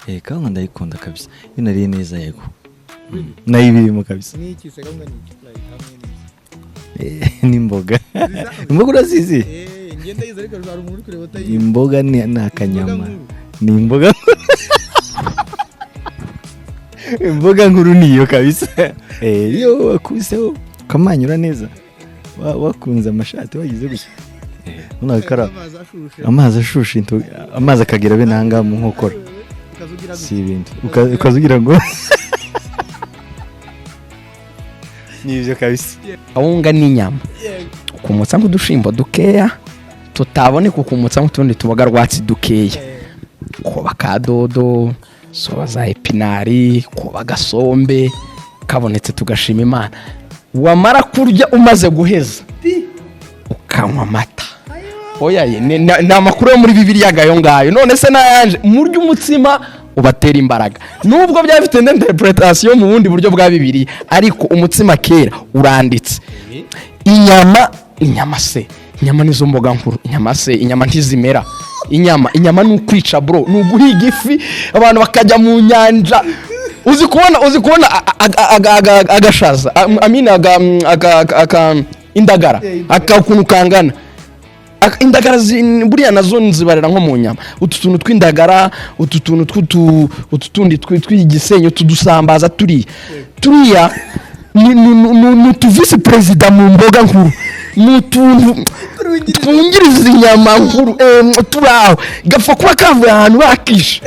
Eh, kawunga ndayikunda kabisa iyo nariye neza. Yego, nayo ibirimo kabisa. Ni iki se? Kawunga ni iki, like hamwe n'iki? Eh, n'imboga. Imboga urazizi? Eh, ngenda yize, ariko hari umuntu uri kureba utayizi. Imboga ni akanyama. Imboga nkuru. Ni imboga, imboga nkuru niyo kabisa. Eh, iyo wakubiseho ukamanyura neza, wakunze amashati, wagize gutya. Eh, noneho Amazi ashushe. Amazi ashushe, amazi akagera bene ahangaha mu nkokora. Ukazugira. Si ibintu ukaza ugira ngo ni ibyo kabisa. Kawunga n'inyama, ukumutsa nk'udushimbo dukeya tutaboneka, ukumutsa nk'utundi tuboga rwatsi dukeya, kuba ka dodo, soba za epinari, kuba agasombe kabonetse, tugashima Imana. Wamara kurya, umaze guheza, ukanywa amata. Oya ye, ni amakuru yo muri Bibiliya gayo ngayo. None se n'ayanje? Murya umutsima ubatera imbaraga, nubwo byaba bifite interpretation mu bundi buryo bwa Bibiliya, ariko umutsima kera uranditse. Inyama, inyama se, inyama nizo mboga nkuru. Inyama se, inyama ntizimera. Inyama ni ukwica, bro, ni uguhiga ifi, abantu bakajya mu nyanja. Uzi kubona agashaza, amina, indagara, aka ukuntu kangana. Indagara buriya nazo nzibarira nko mu nyama. Utu tuntu tw'indagara, utu tuntu tw'utu, utu tundi tw'igisenyi, utu dusambaza, turiya turiya ni utuvisi perezida mu mboga nkuru, ni utuntu twungiriza inyama nkuru. Turi aho gapfa kuba kavuye ahantu bakishe.